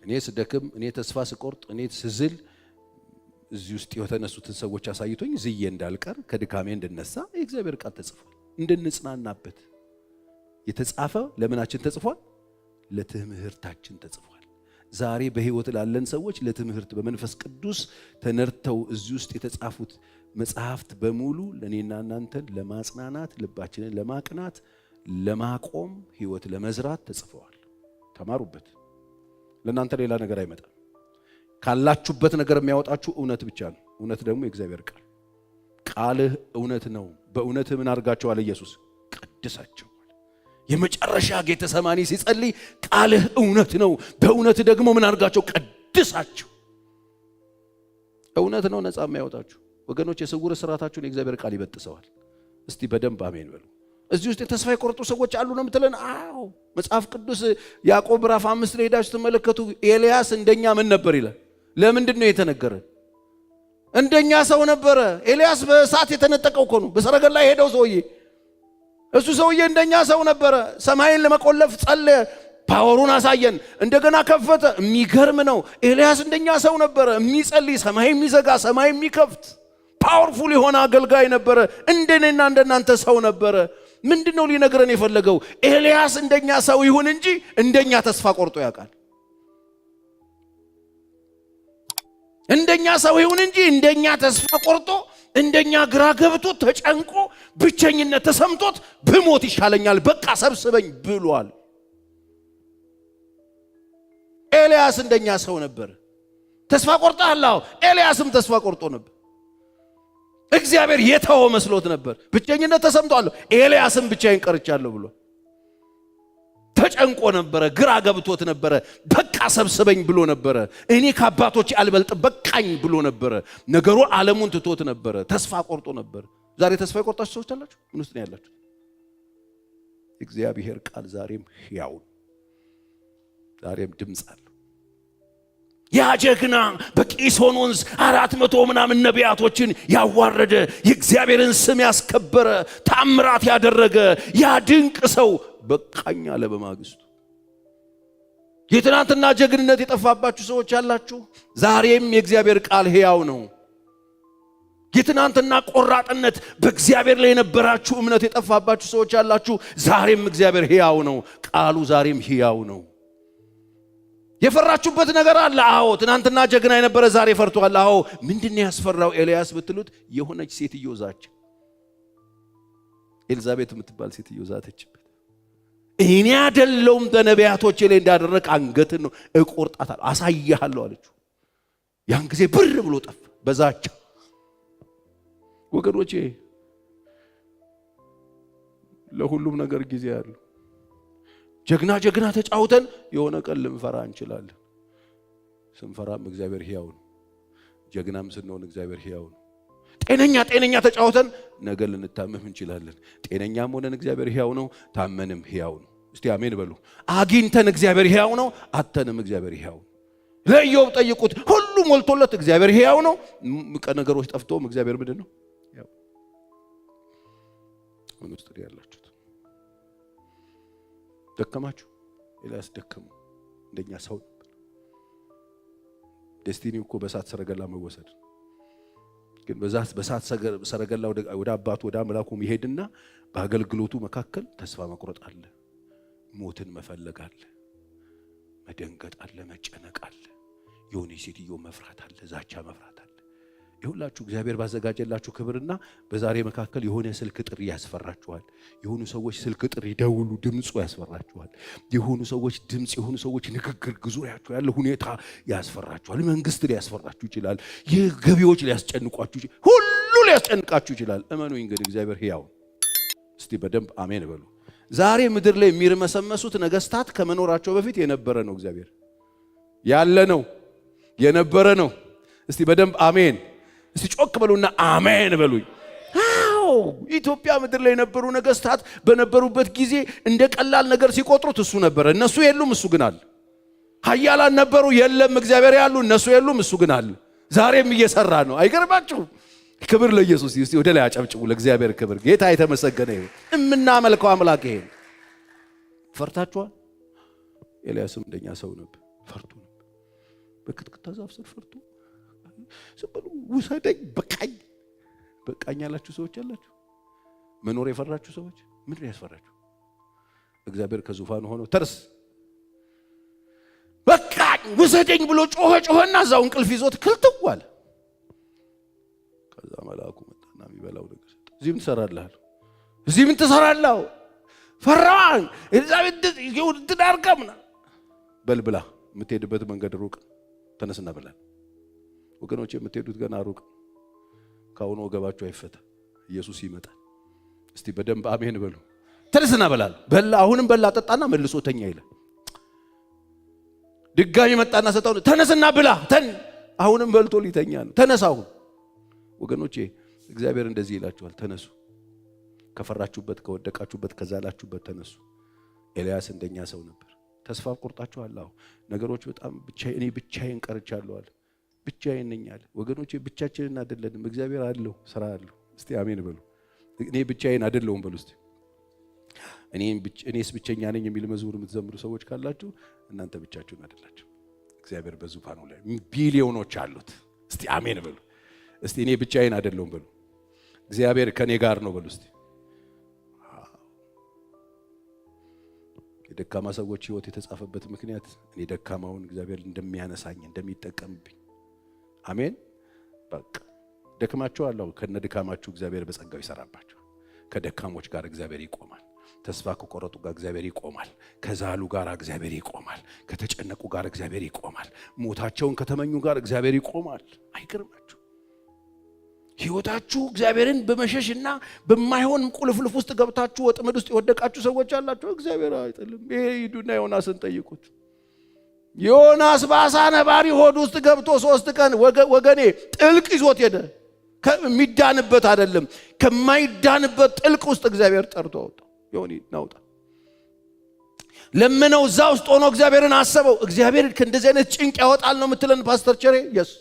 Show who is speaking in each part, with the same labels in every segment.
Speaker 1: እኔ ስደክም፣ እኔ ተስፋ ስቆርጥ፣ እኔ ስዝል እዚህ ውስጥ የተነሱትን ሰዎች አሳይቶኝ ዝዬ እንዳልቀር ከድካሜ እንድነሳ የእግዚአብሔር ቃል ተጽፏል። እንድንጽናናበት የተጻፈ ለምናችን ተጽፏል? ለትምህርታችን ተጽፏል። ዛሬ በሕይወት ላለን ሰዎች ለትምህርት በመንፈስ ቅዱስ ተነድተው እዚህ ውስጥ የተጻፉት መጽሐፍት በሙሉ ለእኔና እናንተን ለማጽናናት፣ ልባችንን ለማቅናት፣ ለማቆም፣ ሕይወት ለመዝራት ተጽፈዋል። ተማሩበት። ለእናንተ ሌላ ነገር አይመጣም። ካላችሁበት ነገር የሚያወጣችሁ እውነት ብቻ ነው። እውነት ደግሞ የእግዚአብሔር ቃል። ቃልህ እውነት ነው። በእውነትህ ምን አድርጋቸዋል? ኢየሱስ ቀድሳቸዋል። የመጨረሻ ጌተሰማኒ ሲጸልይ ቃልህ እውነት ነው፣ በእውነት ደግሞ ምን አድርጋቸው? ቀድሳቸው። እውነት ነው ነፃ የሚያወጣችሁ ወገኖች። የስውር ስርዓታችሁን የእግዚአብሔር ቃል ይበጥሰዋል። እስቲ በደንብ አሜን በሉ። እዚህ ውስጥ የተስፋ የቆረጡ ሰዎች አሉ ነው የምትለን? አዎ፣ መጽሐፍ ቅዱስ ያዕቆብ ምዕራፍ 5 ላይ ሄዳችሁ ስትመለከቱ ኤልያስ እንደኛ ምን ነበር ይላል። ለምንድን ነው የተነገረ? እንደኛ ሰው ነበረ። ኤልያስ በእሳት የተነጠቀው እኮ ነው። በሰረገላ የሄደው ሰውዬ፣ እሱ ሰውዬ እንደኛ ሰው ነበረ። ሰማይን ለመቆለፍ ጸለየ። Power ኡን አሳየን። እንደገና ከፈተ። የሚገርም ነው። ኤልያስ እንደኛ ሰው ነበረ። የሚጸልይ፣ ሰማይ የሚዘጋ፣ ሰማይ የሚከፍት powerful የሆነ አገልጋይ ነበረ። እንደኔና እንደናንተ ሰው ነበረ። ምንድን ነው ሊነግረን የፈለገው? ኤልያስ እንደኛ ሰው ይሁን እንጂ እንደኛ ተስፋ ቆርጦ ያውቃል። እንደኛ ሰው ይሁን እንጂ እንደኛ ተስፋ ቆርጦ፣ እንደኛ ግራ ገብቶ፣ ተጨንቆ፣ ብቸኝነት ተሰምቶት ብሞት ይሻለኛል፣ በቃ ሰብስበኝ ብሏል። ኤልያስ እንደኛ ሰው ነበር። ተስፋ ቆርጠሃል? አዎ። ኤልያስም ተስፋ ቆርጦ ነበር። እግዚአብሔር የተወው መስሎት ነበር። ብቸኝነት ተሰምቷል። ኤልያስም ብቻዬን ቀርቻለሁ ብሎ ተጨንቆ ነበረ። ግራ ገብቶት ነበረ። በቃ ሰብስበኝ ብሎ ነበረ። እኔ ከአባቶች አልበልጥ በቃኝ ብሎ ነበረ። ነገሩ ዓለሙን ትቶት ነበረ። ተስፋ ቆርጦ ነበር። ዛሬ ተስፋ የቆርጣችሁ ሰዎች አላችሁ? ምን ውስጥ ነው ያላችሁ? እግዚአብሔር ቃል ዛሬም ሕያው ነው። ዛሬም ድምፅ አለው። ያ ጀግና በቂሶን ወንዝ 400 ምናምን ነቢያቶችን ያዋረደ፣ የእግዚአብሔርን ስም ያስከበረ፣ ታምራት ያደረገ ያ ድንቅ ሰው በቃኝ አለ በማግስቱ። የትናንትና ጀግንነት የጠፋባችሁ ሰዎች ያላችሁ፣ ዛሬም የእግዚአብሔር ቃል ሕያው ነው። የትናንትና ቆራጥነት፣ በእግዚአብሔር ላይ የነበራችሁ እምነት የጠፋባችሁ ሰዎች ያላችሁ፣ ዛሬም እግዚአብሔር ሕያው ነው። ቃሉ ዛሬም ሕያው ነው። የፈራችሁበት ነገር አለ። አዎ፣ ትናንትና ጀግና የነበረ ዛሬ ፈርቷል። አዎ፣ ምንድን ያስፈራው ኤልያስ ብትሉት የሆነች ሴትዮ ዛች፣ ኤልዛቤት የምትባል ሴትዮ ዛተችበት። እኔ አይደለሁም በነቢያቶቼ ላይ እንዳደረግ አንገትን ነው እቆርጣታለሁ፣ አሳይሃለሁ አለችው። ያን ጊዜ ብር ብሎ ጠፋ በዛቻ። ወገኖቼ፣ ለሁሉም ነገር ጊዜ አለው። ጀግና ጀግና ተጫውተን የሆነ ቀን ልንፈራ እንችላለን። ስንፈራም እግዚአብሔር ሕያው ነው። ጀግናም ስንሆን እግዚአብሔር ሕያው ነው። ጤነኛ ጤነኛ ተጫውተን ነገ ልንታመም እንችላለን። ጤነኛም ሆነን እግዚአብሔር ሕያው ነው። ታመንም ሕያው ነው። እስቲ አሜን በሉ። አግኝተን እግዚአብሔር ሕያው ነው። አተንም እግዚአብሔር ሕያው ነው። ለኢዮብ ጠይቁት። ሁሉ ሞልቶለት እግዚአብሔር ሕያው ነው። ነገሮች ጠፍቶም እግዚአብሔር ምንድን ነው? ምን ውስጥ ያላችሁት? ደከማችሁ? ኤልያስ ደከሙ። እንደኛ ሰው ነበር። Destiny እኮ በእሳት ሰረገላ መወሰድ፣ ግን በእሳት ሰረገላ ወደ አባቱ ወደ አምላኩ ይሄድና በአገልግሎቱ መካከል ተስፋ መቁረጥ አለ፣ ሞትን መፈለግ አለ፣ መደንገጥ አለ፣ መጨነቅ አለ፣ የሆነ ሴትዮ መፍራት አለ፣ ዛቻ መፍራት አለ። ይሁላችሁ እግዚአብሔር ባዘጋጀላችሁ ክብርና በዛሬ መካከል የሆነ ስልክ ጥሪ ያስፈራችኋል። የሆኑ ሰዎች ስልክ ጥሪ ደውሉ፣ ድምፁ ያስፈራችኋል። የሆኑ ሰዎች ድምፅ፣ የሆኑ ሰዎች ንግግር፣ ዙሪያችሁ ያለ ሁኔታ ያስፈራችኋል። መንግስት ሊያስፈራችሁ ይችላል። የገቢዎች ሊያስጨንቋችሁ ይችላል። ሁሉ ሊያስጨንቃችሁ ይችላል። እመኑኝ ግን እግዚአብሔር ሕያው። እስቲ በደንብ አሜን በሉ። ዛሬ ምድር ላይ የሚርመሰመሱት ነገስታት ከመኖራቸው በፊት የነበረ ነው። እግዚአብሔር ያለ ነው፣ የነበረ ነው። እስቲ በደንብ አሜን። እስቲ ጮክ በሉና አሜን በሉኝ። አዎ፣ ኢትዮጵያ ምድር ላይ የነበሩ ነገስታት በነበሩበት ጊዜ እንደ ቀላል ነገር ሲቆጥሩት እሱ ነበረ። እነሱ የሉም፣ እሱ ግን አለ። ኃያላን ነበሩ፣ የለም እግዚአብሔር ያሉ፣ እነሱ የሉም፣ እሱ ግን አለ። ዛሬም እየሰራ ነው። አይገርማችሁም? ክብር ለኢየሱስ። እስቲ ወደ ላይ አጨብጭቡ ለእግዚአብሔር ክብር። ጌታ የተመሰገነ ይሁን። የምናመልከው አምላክ ይሄ። ፈርታችኋል? ኤልያስም እንደኛ ሰው ነበር፣ ፈርቶ ነበር። በክትክታ ዛፍ ስር ፈርቶ ዝም ብሎ ውሰደኝ፣ በቃኝ በቃኝ ያላችሁ ሰዎች አላችሁ። መኖር የፈራችሁ ሰዎች ምንድን ነው ያስፈራችሁ? እግዚአብሔር ከዙፋኑ ሆኖ ተርስ በቃኝ ውሰደኝ ብሎ ጮኸ ጮኸና እዛው እንቅልፍ ይዞት ክልትው አለ። ከዛ መልአኩ መጣና የሚበላው ነገር ሰጠ። እዚህ ምን ትሰራለህ? እዚህ ምን ትሰራለህ? ፈራዋን ኤልዛቤት ትዳርጋ ምናምን በል ብላ። የምትሄድበት መንገድ ሩቅ፣ ተነስና ብላል። ወገኖች የምትሄዱት ገና ሩቅ፣ ከአሁኑ ወገባችሁ አይፈታ። ኢየሱስ ይመጣል። እስቲ በደንብ አሜን በሉ። ተነስና በላል። በላ፣ አሁንም በላ፣ ጠጣና መልሶ ተኛ ይላል። ድጋሚ መጣና ሰጠው። ተነስና ብላ። ተን አሁንም በልቶ ሊተኛ ነው። ተነሳ አሁን። ወገኖቼ እግዚአብሔር እንደዚህ ይላችኋል፣ ተነሱ። ከፈራችሁበት፣ ከወደቃችሁበት፣ ከዛላችሁበት ተነሱ። ኤልያስ እንደኛ ሰው ነበር። ተስፋ ቆርጣችኋል። አዎ ነገሮች በጣም ብቻ እኔ ብቻዬን ቀርቻለሁ አለ። ብቻዬን ነኝ አለ። ወገኖቼ ብቻችንን አይደለንም። እግዚአብሔር አለው፣ ስራ አለው። እስቲ አሜን በሉ። እኔ ብቻዬን አይደለሁም በሉ እስቲ። እኔስ ብቸኛ ነኝ የሚል መዝሙር የምትዘምሩ ሰዎች ካላችሁ እናንተ ብቻችሁን አይደላችሁ። እግዚአብሔር በዙፋኑ ላይ ቢሊዮኖች አሉት። እስቲ አሜን በሉ። እስቲ እኔ ብቻዬን አይደለሁም በሉ። እግዚአብሔር ከኔ ጋር ነው በሉ እስቲ። የደካማ ሰዎች ሕይወት የተጻፈበት ምክንያት እኔ ደካማውን እግዚአብሔር እንደሚያነሳኝ እንደሚጠቀምብኝ። አሜን። በቃ ደክማችኋል። አዎ ከነ ድካማችሁ እግዚአብሔር በጸጋው ይሰራባችኋል። ከደካሞች ጋር እግዚአብሔር ይቆማል። ተስፋ ከቆረጡ ጋር እግዚአብሔር ይቆማል። ከዛሉ ጋር እግዚአብሔር ይቆማል። ከተጨነቁ ጋር እግዚአብሔር ይቆማል። ሞታቸውን ከተመኙ ጋር እግዚአብሔር ይቆማል። አይገርማችሁ? ሕይወታችሁ እግዚአብሔርን በመሸሽና በማይሆን ቁልፍልፍ ውስጥ ገብታችሁ ወጥመድ ውስጥ የወደቃችሁ ሰዎች አላችሁ። እግዚአብሔር አይጥልም። ይሄ ሂዱና ዮናስን ጠይቁት። ዮናስ በዓሣ ነባሪ ሆድ ውስጥ ገብቶ 3 ቀን ወገኔ ጥልቅ ይዞት ሄደ። ከሚዳንበት አይደለም ከማይዳንበት ጥልቅ ውስጥ እግዚአብሔር ጠርቶ አወጣው። ዮኒ ናውጣ ለምነው እዛ ውስጥ ሆኖ እግዚአብሔርን አሰበው። እግዚአብሔር ከእንደዚህ አይነት ጭንቅ ያወጣል ነው የምትለን ፓስተር ቸሬ? yes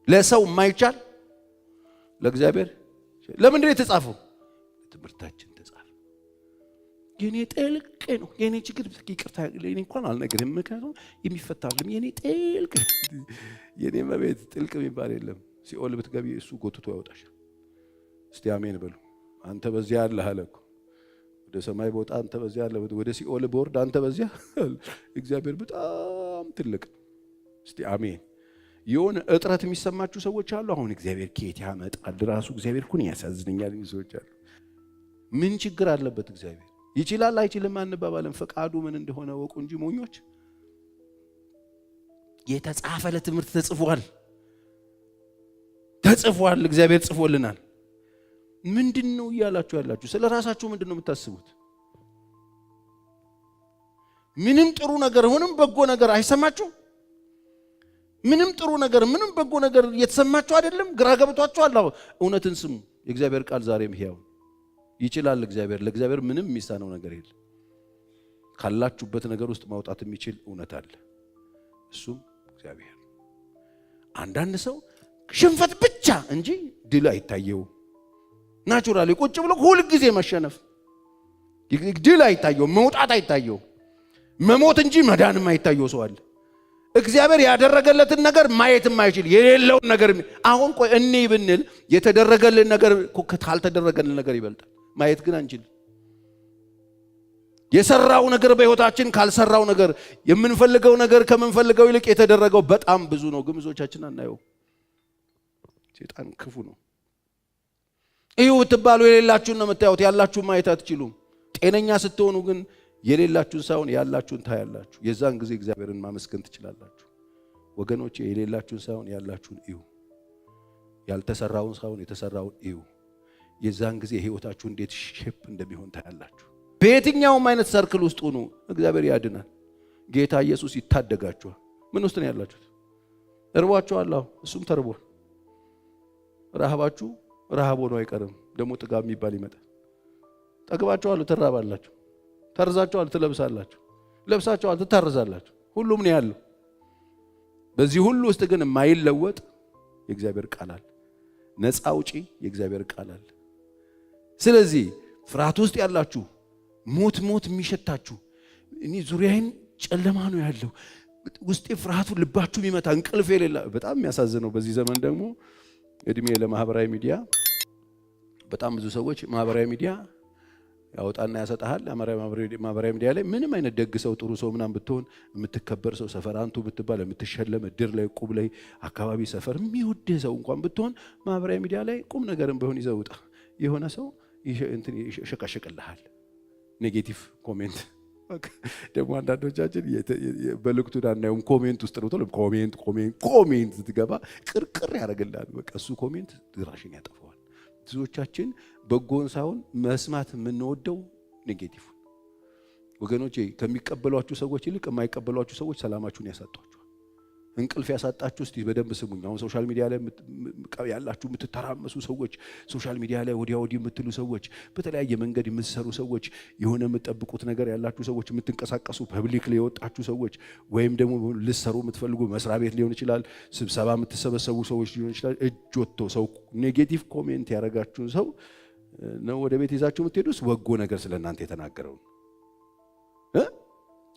Speaker 1: ለሰው የማይቻል ለእግዚአብሔር ለምንድን ነው የተጻፈው? ትምህርታችን ተጻፈ። የኔ ጥልቅ ነው የኔ ችግር፣ ይቅርታ ለኔ እንኳን አልነግርህም፣ ምክንያቱም የሚፈታ አይደለም። የኔ ጥልቅ የኔ መቤት ጥልቅ የሚባል የለም። ሲኦል ብትገቢ እሱ ጎትቶ ያወጣሻል። እስቲ አሜን በሉ። አንተ በዚያ አለህ አለ እኮ። ወደ ሰማይ ቦታ አንተ በዚያ አለህ፣ ወደ ሲኦል ቦርድ አንተ በዚያ። እግዚአብሔር በጣም ትልቅ። እስቲ አሜን። የሆነ እጥረት የሚሰማችሁ ሰዎች አሉ። አሁን እግዚአብሔር ከየት ያመጣል? ራሱ እግዚአብሔር እኮ ያሳዝነኛል የሚሉ ሰዎች አሉ። ምን ችግር አለበት? እግዚአብሔር ይችላል አይችልም አንባባልም። ፈቃዱ ምን እንደሆነ ወቁ እንጂ ሞኞች። የተጻፈ ለትምህርት ተጽፏል፣ ተጽፏል። እግዚአብሔር ጽፎልናል። ምንድነው እያላችሁ ያላችሁ? ስለ ራሳችሁ ምንድነው የምታስቡት? ምንም ጥሩ ነገር ምንም በጎ ነገር አይሰማችሁ? ምንም ጥሩ ነገር ምንም በጎ ነገር እየተሰማችሁ አይደለም? ግራ ገብቷችኋል? አዎ እውነትን ስሙ። የእግዚአብሔር ቃል ዛሬም ሕያው ይችላል። እግዚአብሔር ለእግዚአብሔር ምንም የሚሳነው ነገር የለም። ካላችሁበት ነገር ውስጥ ማውጣት የሚችል እውነት አለ። እሱም እግዚአብሔር። አንዳንድ ሰው ሽንፈት ብቻ እንጂ ድል አይታየው። naturally ቁጭ ብሎ ሁል ጊዜ መሸነፍ፣ ድል አይታየው፣ መውጣት አይታየው፣ መሞት እንጂ መዳንም አይታየው ሰው አለ። እግዚአብሔር ያደረገለትን ነገር ማየት የማይችል የሌለውን ነገር አሁን ቆይ እኔ ብንል የተደረገልን ነገር ካልተደረገልን ነገር ይበልጣል። ማየት ግን አንችልም። የሰራው ነገር በህይወታችን ካልሰራው ነገር የምንፈልገው ነገር ከምንፈልገው ይልቅ የተደረገው በጣም ብዙ ነው። ግን ብዙዎቻችን አናየው። ሰይጣን ክፉ ነው። እዩ ብትባሉ የሌላችሁን ነው የምታዩት፣ ያላችሁን ማየት አትችሉም። ጤነኛ ስትሆኑ ግን የሌላችሁን ሳይሆን ያላችሁን ታያላችሁ። የዛን ጊዜ እግዚአብሔርን ማመስገን ትችላላችሁ። ወገኖቼ የሌላችሁን ሳይሆን ያላችሁን እዩ። ያልተሰራውን ሳይሆን የተሰራውን እዩ። የዛን ጊዜ ህይወታችሁ እንዴት shape እንደሚሆን ታያላችሁ። በየትኛውም አይነት circle ውስጥ ሁኑ፣ እግዚአብሔር ያድናል። ጌታ ኢየሱስ ይታደጋችኋል። ምን ውስጥ ነው ያላችሁት? እርቧችኋል። አዎ እሱም ተርቧል። ረሃባችሁ ረሃብ ሆኖ አይቀርም። ደግሞ ጥጋብ የሚባል ይመጣል። ጠግባችኋል፣ ትራባላችሁ። ተርዛችኋል፣ ትለብሳላችሁ። ለብሳችኋል፣ ትታርዛላችሁ። ሁሉም ነው ያለው። በዚህ ሁሉ ውስጥ ግን የማይለወጥ የእግዚአብሔር ቃል አለ። ነፃ አውጪ የእግዚአብሔር ቃል አለ። ስለዚህ ፍርሃት ውስጥ ያላችሁ፣ ሞት ሞት የሚሸታችሁ፣ እኔ ዙሪያዬን ጨለማ ነው ያለው፣ ውስጤ ፍርሃቱ ልባችሁ የሚመታ እንቅልፍ የሌላ በጣም የሚያሳዝነው በዚህ ዘመን ደግሞ እድሜ ለማህበራዊ ሚዲያ በጣም ብዙ ሰዎች ማህበራዊ ሚዲያ ያወጣና ያሰጣሃል። ማህበራዊ ሚዲያ ላይ ምንም አይነት ደግ ሰው ጥሩ ሰው ምናምን ብትሆን የምትከበር ሰው ሰፈር አንቱ ብትባል የምትሸለም እድር ላይ ቁብ ላይ አካባቢ ሰፈር የሚወድህ ሰው እንኳን ብትሆን ማህበራዊ ሚዲያ ላይ ቁም ነገርም ቢሆን ይዘህ ውጣ። የሆነ ሰው ይሸቀሽቅልሃል። Negative comment ደግሞ አንዳንዶቻችን በልክቱን አናየውም። Comment ውስጥ ነው comment comment comment ስትገባ ቅርቅር ያደርግልሃል። በቃ እሱ comment ድራሽን ያጠፋዋል። ብዙዎቻችን በጎን ሳይሆን መስማት የምንወደው negative። ወገኖቼ ከሚቀበሏችሁ ሰዎች ይልቅ የማይቀበሏችሁ ሰዎች ሰላማችሁን ያሳጧችኋል። እንቅልፍ ያሳጣችሁ እስቲ በደንብ ስሙኝ። አሁን social media ላይ ያላችሁ የምትተራመሱ ሰዎች፣ social media ላይ ወዲያ ወዲህ የምትሉ ሰዎች፣ በተለያየ መንገድ የምትሰሩ ሰዎች፣ የሆነ የምትጠብቁት ነገር ያላችሁ ሰዎች፣ የምትንቀሳቀሱ public ላይ የወጣችሁ ሰዎች፣ ወይም ደግሞ ልትሰሩ የምትፈልጉ መስሪያ ቤት ሊሆን ይችላል፣ ስብሰባ የምትሰበሰቡ ሰዎች ሊሆን ይችላል። እጅ ወጥቶ ሰው negative comment ያደረጋችሁን ሰው ነው ወደ ቤት ይዛችሁ የምትሄዱስ በጎ ነገር ስለ እናንተ የተናገረው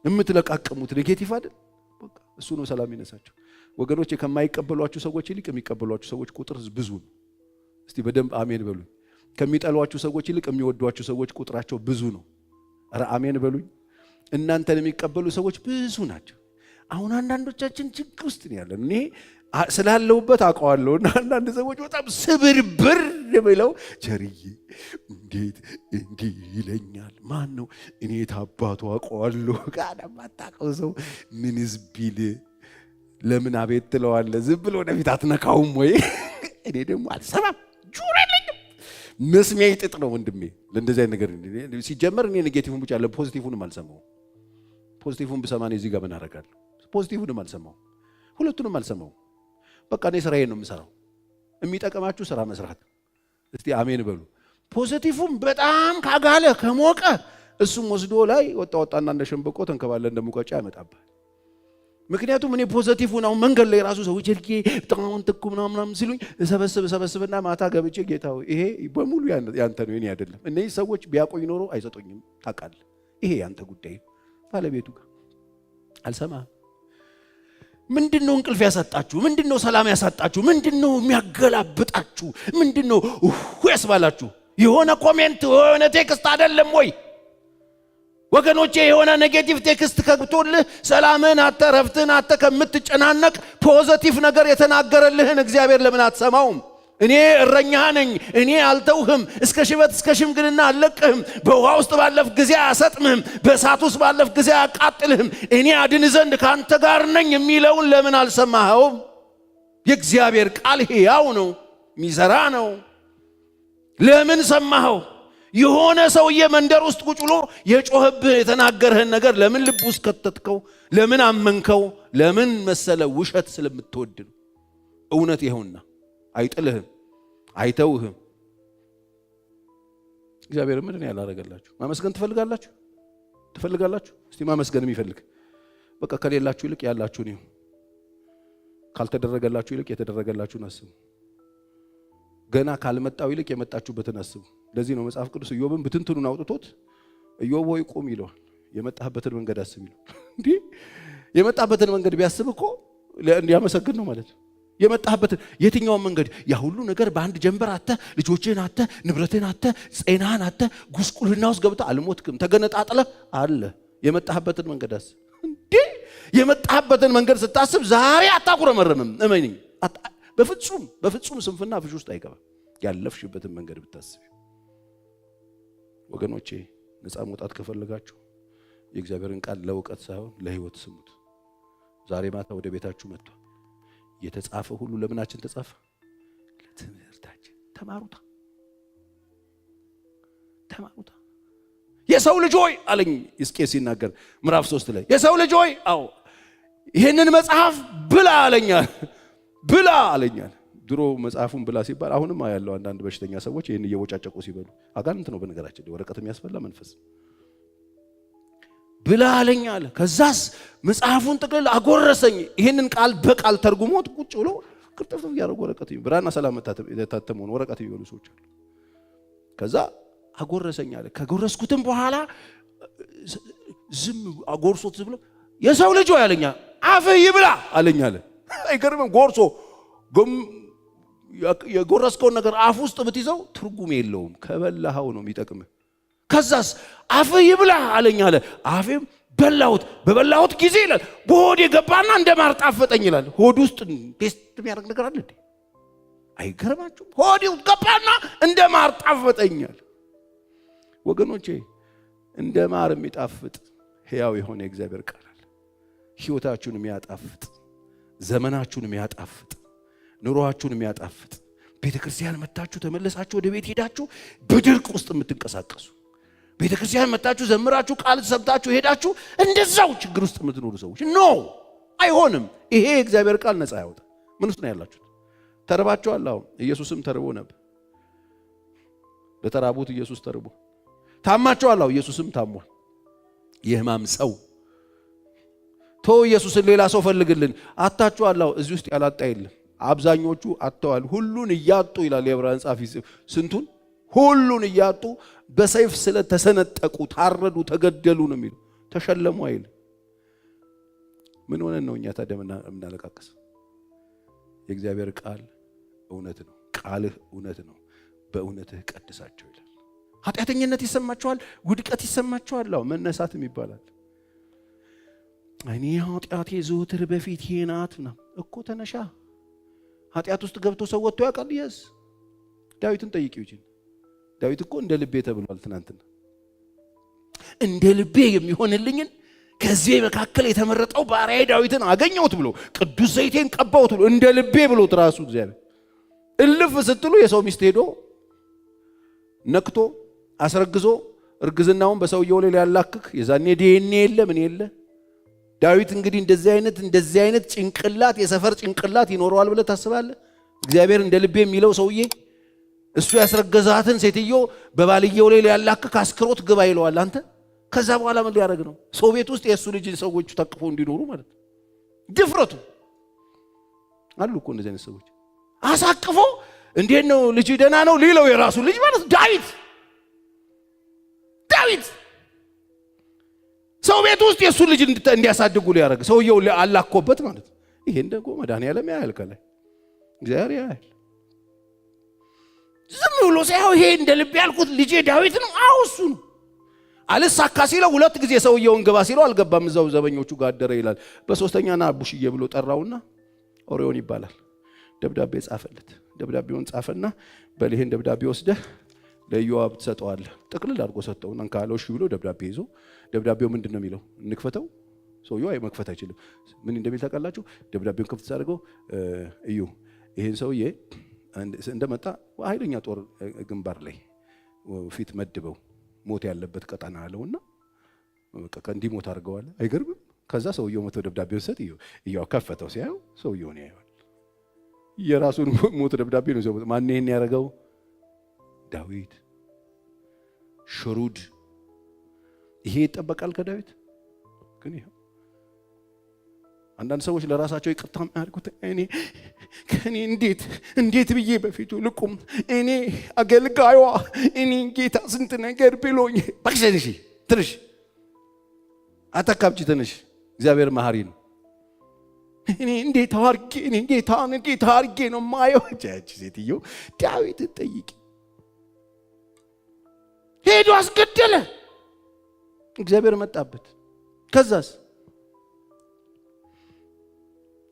Speaker 1: የምትለቃቀሙት negative አይደል? በቃ እሱ ነው ሰላም ይነሳቸው። ወገኖቼ ከማይቀበሏችሁ ሰዎች ይልቅ የሚቀበሏችሁ ሰዎች ቁጥር ብዙ ነው። እስቲ በደንብ አሜን በሉኝ። ከሚጠሏችሁ ሰዎች ይልቅ የሚወዷችሁ ሰዎች ቁጥራቸው ብዙ ነው። ኧረ አሜን በሉኝ። እናንተን የሚቀበሉ ሰዎች ብዙ ናቸው። አሁን አንዳንዶቻችን ችግር ውስጥ ነው ያለን። እኔ ስላለሁበት አውቀዋለሁ። እና አንዳንድ ሰዎች በጣም ስብርብር ብለው ቸርዬ እንዴት እንዲህ ይለኛል? ማን ነው? እኔ የታባቱ አውቀዋለሁ። ቃል የማታውቀው ሰው ምንስ ቢል ለምን አቤት ትለዋለህ? ዝም ብሎ ወደፊት አትነካውም ወይ? እኔ ደግሞ አልሰማም፣ ጆሮ የለኝም፣ መስሚያ ጥጥ ነው ወንድሜ። ለእንደዚህ አይነት ነገር ሲጀመር እኔ negative ን ብቻ positive ንም አልሰማውም። Positive ን ብሰማ እኔ እዚህ ጋር ምን አደርጋለሁ? Positive ንም አልሰማውም፣ ሁለቱንም አልሰማውም። በቃ እኔ ስራዬን ነው የምሰራው። የሚጠቅማችሁ ስራ መስራት። እስቲ አሜን በሉ። Positive ም በጣም ካጋለ ከሞቀ እሱም ወስዶ ላይ ወጣ ወጣና እንደ ሸንበቆ ተንከባለ እንደሙቀጫ ያመጣብሃል። ምክንያቱም እኔ positive ን አሁን መንገድ ላይ ራሱ ሰዎች ጀልጌ በጣም ትኩ ምናምን ሲሉኝ እሰበስብ እሰበስብና ማታ ገብቼ ጌታ ሆይ ይሄ በሙሉ ያንተ ነው የኔ አይደለም። እነዚህ ሰዎች ቢያቆይ ኖሮ አይሰጡኝም። ታውቃለህ፣ ይሄ ያንተ ጉዳይ ባለቤቱ ጋር አልሰማህም። ምንድነው እንቅልፍ ያሳጣችሁ? ምንድነው ሰላም ያሳጣችሁ? ምንድነው የሚያገላብጣችሁ? ምንድነው ያስባላችሁ? የሆነ comment የሆነ text አይደለም ወይ ወገኖቼ? የሆነ negative text ከግቶልህ ሰላምህን አጥተህ ረፍትህን አጥተህ ከምትጨናነቅ positive ነገር የተናገረልህን እግዚአብሔር ለምን አትሰማውም? እኔ እረኛህ ነኝ፣ እኔ አልተውህም፣ እስከ ሽበት እስከ ሽምግልና አልለቅህም። በውሃ ውስጥ ባለፍክ ጊዜ አያሰጥምህም፣ በእሳት ውስጥ ባለፍክ ጊዜ አያቃጥልህም። እኔ አድን ዘንድ ከአንተ ጋር ነኝ የሚለውን ለምን አልሰማኸውም? የእግዚአብሔር ቃል ሕያው ነው፣ የሚሰራ ነው። ለምን ሰማኸው? የሆነ ሰውዬ መንደር ውስጥ ቁጭ ብሎ የጮኸብህ የተናገርህን ነገር ለምን ልብ ውስጥ ከተትከው? ለምን አመንከው? ለምን መሰለ? ውሸት ስለምትወድ ነው። እውነት ይኸውና አይጥልህም፣ አይተውህም። እግዚአብሔር ምንድን ነው ያላረገላችሁ? ማመስገን ትፈልጋላችሁ? ትፈልጋላችሁ? እስቲ ማመስገን የሚፈልግ በቃ ከሌላችሁ ይልቅ ያላችሁን ይሁን። ካልተደረገላችሁ ይልቅ የተደረገላችሁን አስቡ። ገና ካልመጣው ይልቅ የመጣችሁበትን አስቡ። ለዚህ ነው መጽሐፍ ቅዱስ ኢዮብን ብትንትኑን አውጥቶት ኢዮብ ሆይ ቁም ይለዋል። የመጣህበትን መንገድ አስብ ይለዋል። እንዲህ የመጣበትን መንገድ ቢያስብ እኮ እንዲያመሰግን ነው ማለት ነው። የመጣህበትን የትኛውን መንገድ ያ ሁሉ ነገር በአንድ ጀንበር አጥተህ፣ ልጆችህን አጥተህ፣ ንብረትህን አጥተህ፣ ጤናህን አጥተህ፣ ጉስቁልና ውስጥ ገብተህ አልሞትክም፣ ተገነጣጥለህ አለ። የመጣህበትን መንገድ አስብ። እንዴ የመጣህበትን መንገድ ስታስብ ዛሬ አታጉረመርምም። እመነኝ፣ በፍጹም በፍጹም ስንፍና አፍሽ ውስጥ አይገባም። ያለፍሽበትን መንገድ ብታስቢ ወገኖቼ፣ ነፃ መውጣት ከፈለጋችሁ የእግዚአብሔርን ቃል ለእውቀት ሳይሆን ለሕይወት ስሙት። ዛሬ ማታ ወደ ቤታችሁ መጥቷል። የተጻፈ ሁሉ ለምናችን ተጻፈ? ለትምህርታችን። ተማሩታ ተማሩታ። የሰው ልጅ ሆይ አለኝ ሕዝቅኤል ሲናገር ምዕራፍ 3 ላይ የሰው ልጅ ሆይ አዎ ይህንን መጽሐፍ ብላ አለኛል። ብላ አለኛል። ድሮ መጽሐፉን ብላ ሲባል አሁንም ያለው አንዳንድ በሽተኛ ሰዎች ይህን እየቦጫጨቁ ሲበሉ አጋንንት ነው። በነገራችን ላይ ወረቀት የሚያስበላ መንፈስ ብላ አለኝ አለ። ከዛስ መጽሐፉን ጥቅልል አጎረሰኝ። ይህንን ቃል በቃል ተርጉሞት ቁጭ ብሎ ቅርጥፍ እያደረጉ ወረቀት ብራና ሰላም የታተመውን ወረቀት የሚበሉ ሰዎች አሉ። ከዛ አጎረሰኝ አለ። ከጎረስኩትም በኋላ ዝም አጎርሶት ዝም ብሎ የሰው ልጅ ሆይ አለኛ። አፍህ ይብላ አለኝ አለ። አይገርምም? ጎርሶ የጎረስከውን ነገር አፍ ውስጥ ብትይዘው ትርጉም የለውም። ከበላኸው ነው የሚጠቅምህ። ከዛስ አፍህ ይብላ አለኝ አለ። አፌም በላሁት። በበላሁት ጊዜ ይላል በሆድ የገባና እንደ ማር ጣፈጠኝ ይላል። ሆድ ውስጥ taste የሚያደርግ ነገር አለ እንዴ? አይገርማችሁም? ሆድ ውስጥ ገባና እንደ ማር ጣፈጠኛል። ወገኖቼ እንደ ማር የሚጣፍጥ ሕያው የሆነ የእግዚአብሔር ቃል አለ። ሕይወታችሁን የሚያጣፍጥ፣ ዘመናችሁን የሚያጣፍጥ፣ ኑሮአችሁን የሚያጣፍጥ፣ ቤተ ክርስቲያን መታችሁ ተመለሳችሁ ወደ ቤት ሄዳችሁ በድርቅ ውስጥ የምትንቀሳቀሱ፣ ቤተ ክርስቲያን መታችሁ ዘምራችሁ ቃል ሰምታችሁ ሄዳችሁ እንደዛው ችግር ውስጥ የምትኖሩ ሰዎች፣ no፣ አይሆንም። ይሄ የእግዚአብሔር ቃል ነፃ ያወጣ። ምን ውስጥ ነው ያላችሁት? ተርባችኋል። አሁን ኢየሱስም ተርቦ ነበር። ለተራቡት ኢየሱስ ተርቦ። ታማችኋል። አዎ ኢየሱስም ታሟል። የህማም ሰው ቶ ኢየሱስን ሌላ ሰው ፈልግልን። አታችኋል። አዎ እዚህ ውስጥ ያላጣ የለም። አብዛኞቹ አጥተዋል። ሁሉን እያጡ ይላል የዕብራውያን ጸሐፊ። ስንቱን ሁሉን እያጡ በሰይፍ ስለተሰነጠቁ ታረዱ፣ ተገደሉ ነው የሚለው። ተሸለሙ አይል። ምን ሆነን ነው እኛ ታዲያ የምናለቃቅስ? የእግዚአብሔር ቃል እውነት ነው። ቃልህ እውነት ነው። በእውነትህ ቀድሳቸው ይላል። ኃጢአተኝነት ይሰማችኋል፣ ውድቀት ይሰማችኋል። አዎ መነሳትም ይባላል። እኔ ኃጢአቴ ዘወትር በፊቴ ናት ነው እኮ፣ ተነሻ። ኃጢአት ውስጥ ገብቶ ሰው ወጥቶ ያውቃል? Yes፣ ዳዊትን ጠይቂው። ይችል ዳዊት እኮ እንደ ልቤ ተብሏል። ትናንትና እንደ ልቤ የሚሆንልኝን ከዚህ መካከል የተመረጠው ባሪያዬ ዳዊትን አገኘሁት ብሎ፣ ቅዱስ ዘይቴን ቀባሁት ብሎ፣ እንደ ልቤ ብሎት ራሱ እግዚአብሔር እልፍ ስትሉ የሰው ሚስት ሄዶ ነክቶ አስረግዞ እርግዝናውን በሰውየው ላይ ሊያላክክ፣ የዛኔ ዲኤንኤ የለ ምን የለ። ዳዊት እንግዲህ እንደዚህ አይነት ጭንቅላት፣ የሰፈር ጭንቅላት ይኖረዋል ብለህ ታስባለህ? እግዚአብሔር እንደ ልቤ የሚለው ሰውዬ እሱ ያስረገዛትን ሴትዮ በባልየው ላይ ሊያላክክ አስክሮት ግባ ይለዋል። አንተ ከዛ በኋላ ምን ሊያደርግ ነው? ሰው ቤት ውስጥ የእሱ ልጅ ሰዎቹ ታቅፎ እንዲኖሩ ማለት ነው። ድፍረቱ አሉ እኮ እንደዚህ አይነት ሰዎች። አሳቅፎ እንዴት ነው ልጅ ደህና ነው ሊለው የራሱ ልጅ ማለት። ዳዊት ሰው ቤት ውስጥ የእሱ ልጅ እንዲያሳድጉ ሊያደርግ ሰውየው አላኮበት ማለት ነው። ይሄን ደግሞ መድኃኒዓለም ያያል፣ ከላይ እግዚአብሔር ያያል። ዝም ብሎ ሳይሆን ይሄ እንደ ልብ ያልኩት ልጄ ዳዊት ነው። አዎ እሱ ነው። አልሳካ ሲለው ሁለት ጊዜ ሰውየውን ግባ ሲለው አልገባም። እዛው ዘበኞቹ ጋር አደረ ይላል። በሶስተኛ ና አቡሽዬ ብሎ ጠራውና፣ ኦሪዮን ይባላል፣ ደብዳቤ ጻፈለት። ደብዳቤውን ጻፈና በል ይሄን ደብዳቤ ወስደህ ለኢዮአብ ትሰጠዋለህ። ጥቅልል አድርጎ ሰጠውና ካለው እሺ ብሎ ደብዳቤ ይዞ፣ ደብዳቤው ምንድን ነው የሚለው? እንክፈተው። ሰውየው አይ መክፈት አይችልም። ምን እንደሚል ታውቃላችሁ? ደብዳቤውን ክፍት ሳደርገው እዩ፣ ይሄን ሰውዬ እንደመጣ ኃይለኛ ጦር ግንባር ላይ ፊት መድበው ሞት ያለበት ቀጠና አለውና በቃ እንዲሞት አድርገዋል። አይገርምም? ከዛ ሰውየው መቶ ደብዳቤውን ሰጥ እያው ከፈተው፣ ሲያየው ሰውየውን ያየዋል። የራሱን ሞት ደብዳቤ ነው። ማን ይሄን ያደረገው? ዳዊት shrewd። ይሄ ይጠበቃል ከዳዊት። ግን ይኸው አንዳንድ ሰዎች ለራሳቸው ይቅርታ የሚያደርጉት እኔ ከእኔ እንዴት ብዬ በፊቱ ልቁም? እኔ አገልጋዩዋ፣ እኔ ጌታ ስንት ነገር ብሎኝ። እባክሽ ትንሽ ትንሽ አታካብጂ፣ ትንሽ እግዚአብሔር መሐሪ ነው። እኔ እንዴት አድርጌ፣ እኔ ጌታን እንዴት አድርጌ ነው ማየው? ያቺ ሴትዮ ዳዊትን ጠይቂ። ሄዶ አስገደለ። እግዚአብሔር መጣበት። ከዛስ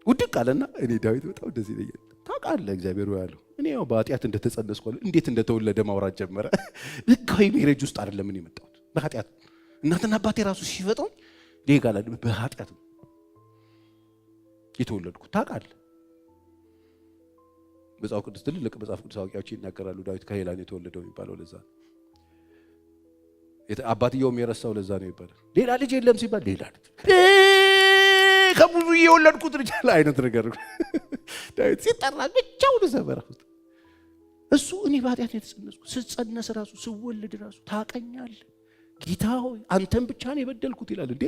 Speaker 1: ውድቅ አለና እኔ ዳዊት በጣም ደስ ይለኛል። ታውቃለህ እግዚአብሔር ያለው እኔ ያው በኃጢአት እንደተጸነስኩ እንዴት እንደተወለደ ማውራት ጀመረ። ህጋዊ marriage ውስጥ አይደለም እኔ የመጣሁት፣ በኃጢአት እናትና አባቴ ራሱ ሲፈጥሩኝ legal በኃጢአት ነው የተወለድኩት። ታውቃለህ። መጽሐፍ ቅዱስ፣ ትልልቅ መጽሐፍ ቅዱስ አዋቂዎች ይናገራሉ። ዳዊት ከሄላን የተወለደው የሚባለው ለዛ ነው። አባትየውም የረሳው ለዛ ነው ይባላል። ሌላ ልጅ የለም ሲባል ሌላ ልጅ ከብዙ የወለድኩት ልጅ አለ አይነት ነገር ዳዊት ሲጠራ ብቻውን ሰበራ እሱ እኔ በኃጢአት የተጸነስኩ፣ ስጸነስ ራሱ ስወለድ ራሱ ታቀኛለህ ጌታ ሆይ፣ አንተን ብቻ ነው የበደልኩት ይላል። እንዴ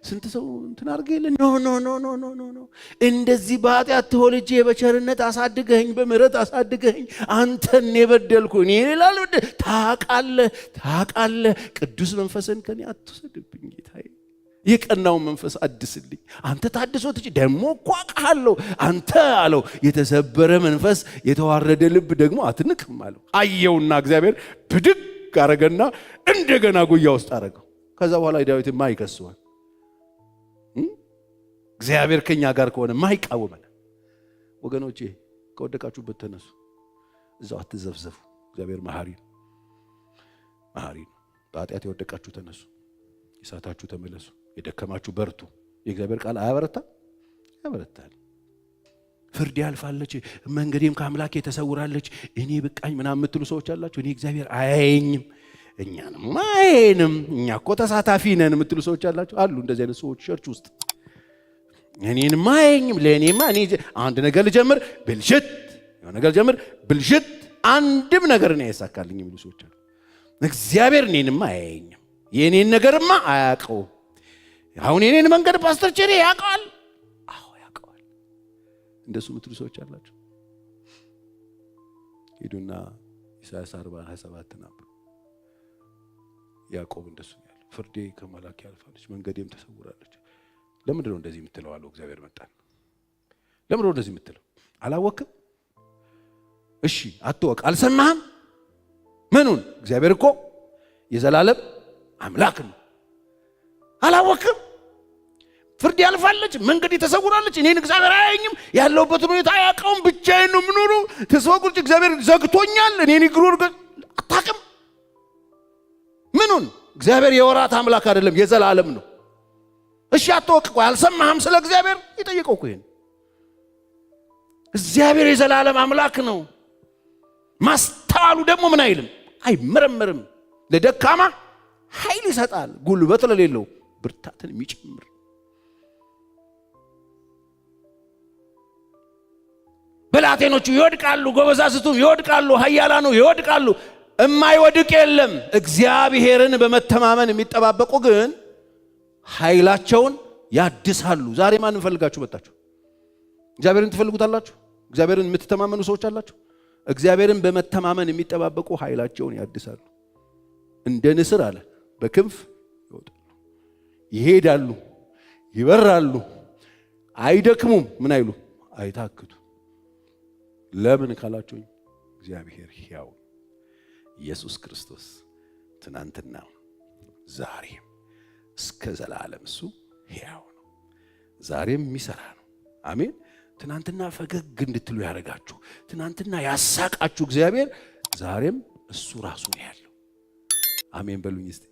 Speaker 1: ስንት ሰው እንትን አድርገህ የለ። No, no, no, no, no, no, no፣ እንደዚህ በኃጢአት ተወልጄ በቸርነት አሳድገኸኝ፣ በምሕረት አሳድገኸኝ፣ አንተን የበደልኩ፣ እኔ ሌላ ታውቃለህ፣ ታውቃለህ። ቅዱስ መንፈስን ከኔ አትውሰድብኝ ጌታዬ። የቀናውን መንፈስ አድስልኝ። አንተ ታድሶ ትችል ደግሞ እኮ አውቃለሁ። አንተ አለው የተሰበረ መንፈስ የተዋረደ ልብ ደግሞ አትንቅም አለው። አየውና እግዚአብሔር ብድግ አረገና እንደገና ጉያ ውስጥ አረገው። ከዛ በኋላ ዳዊት ማ ይከሰዋል? እግዚአብሔር ከኛ ጋር ከሆነ ማ ይቃወመናል? ወገኖቼ ከወደቃችሁበት ተነሱ፣ እዛው አትዘፍዘፉ። እግዚአብሔር መሐሪ ነው፣ መሐሪ ነው። በኃጢአት የወደቃችሁ ተነሱ፣ የሳታችሁ ተመለሱ፣ የደከማችሁ በርቱ። የእግዚአብሔር ቃል አያበረታ? ያበረታል። ፍርድ ያልፋለች፣ መንገዴም ከአምላኬ ተሰውራለች፣ እኔ ብቃኝ ምናምን የምትሉ ሰዎች አላችሁ። እኔ እግዚአብሔር አያየኝም፣ እኛንም አያየንም፣ እኛ እኮ ተሳታፊ ነን የምትሉ ሰዎች አላችሁ። አሉ እንደዚህ አይነት ሰዎች church ውስጥ። እኔንማ አያየኝም፣ ለእኔማ እኔ አንድ ነገር ልጀምር ብልሽት፣ የሆነ ነገር ልጀምር ብልሽት፣ አንድም ነገር እኔ አይሳካልኝ የሚሉ ሰዎች አሉ። እግዚአብሔር እኔንማ አያየኝም፣ የእኔን ነገርማ አያውቀውም። አሁን የኔን መንገድ ፓስተር ቼሬ ያውቀዋል። አዎ ያውቀዋል። እንደሱ የምትሉ ሰዎች አላችሁ። ሂዱና ኢሳያስ 40:27 አንብቡ። ያዕቆብ እንደሱ ነው ያለው። ፍርዴ ከመላክ ያልፋለች፣ መንገዴም ተሰውራለች። ለምንድን ነው እንደዚህ የምትለው አለው። እግዚአብሔር መጣን። ለምንድን ነው እንደዚህ የምትለው? አላወቅም? እሺ አትወቅ። አልሰማህም? ምኑን? እግዚአብሔር እኮ የዘላለም አምላክ ነው። አላወቅም? ፍርድ ያልፋለች፣ መንገድ ተሰውራለች። እኔን እግዚአብሔር አያየኝም፣ ያለሁበትን ሁኔታ አያውቀውም፣ ብቻዬን ነው የምኖረው፣ ተስፋ ቆርጬ እግዚአብሔር ዘግቶኛል፣ እኔን ይግሩ አታውቅም። ምኑን? እግዚአብሔር የወራት አምላክ አይደለም፣ የዘላለም ነው። እሺ አትወቅ፣ ቆይ አልሰማህም ስለ እግዚአብሔር? የጠየቀው እኮ ይሄን። እግዚአብሔር የዘላለም አምላክ ነው። ማስተዋሉ ደግሞ ምን አይልም፣ አይመረመርም። ለደካማ ኃይል ይሰጣል፣ ጉልበት ለሌለው ብርታትን የሚጨምር። ብላቴኖቹ ይወድቃሉ፣ ጎበዛዝቱ ይወድቃሉ፣ ኃያላኑ ይወድቃሉ፣ እማይወድቅ የለም። እግዚአብሔርን በመተማመን የሚጠባበቁ ግን ኃይላቸውን ያድሳሉ። ዛሬ ማንን ፈልጋችሁ መጣችሁ? እግዚአብሔርን ትፈልጉታላችሁ? እግዚአብሔርን የምትተማመኑ ሰዎች አላችሁ? እግዚአብሔርን በመተማመን የሚጠባበቁ ኃይላቸውን ያድሳሉ። እንደ ንስር አለ በክንፍ ይወጣሉ፣ ይሄዳሉ፣ ይበራሉ፣ አይደክሙም። ምን አይሉ? አይታክቱ። ለምን ካላችሁኝ እግዚአብሔር ሕያው ኢየሱስ ክርስቶስ ትናንትና ዛሬም እስከ ዘላለም እሱ ሕያው ነው። ዛሬም የሚሰራ ነው። አሜን። ትናንትና ፈገግ እንድትሉ ያደረጋችሁ፣ ትናንትና ያሳቃችሁ እግዚአብሔር ዛሬም እሱ ራሱ ነው ያለው። አሜን በሉኝ እስቲ።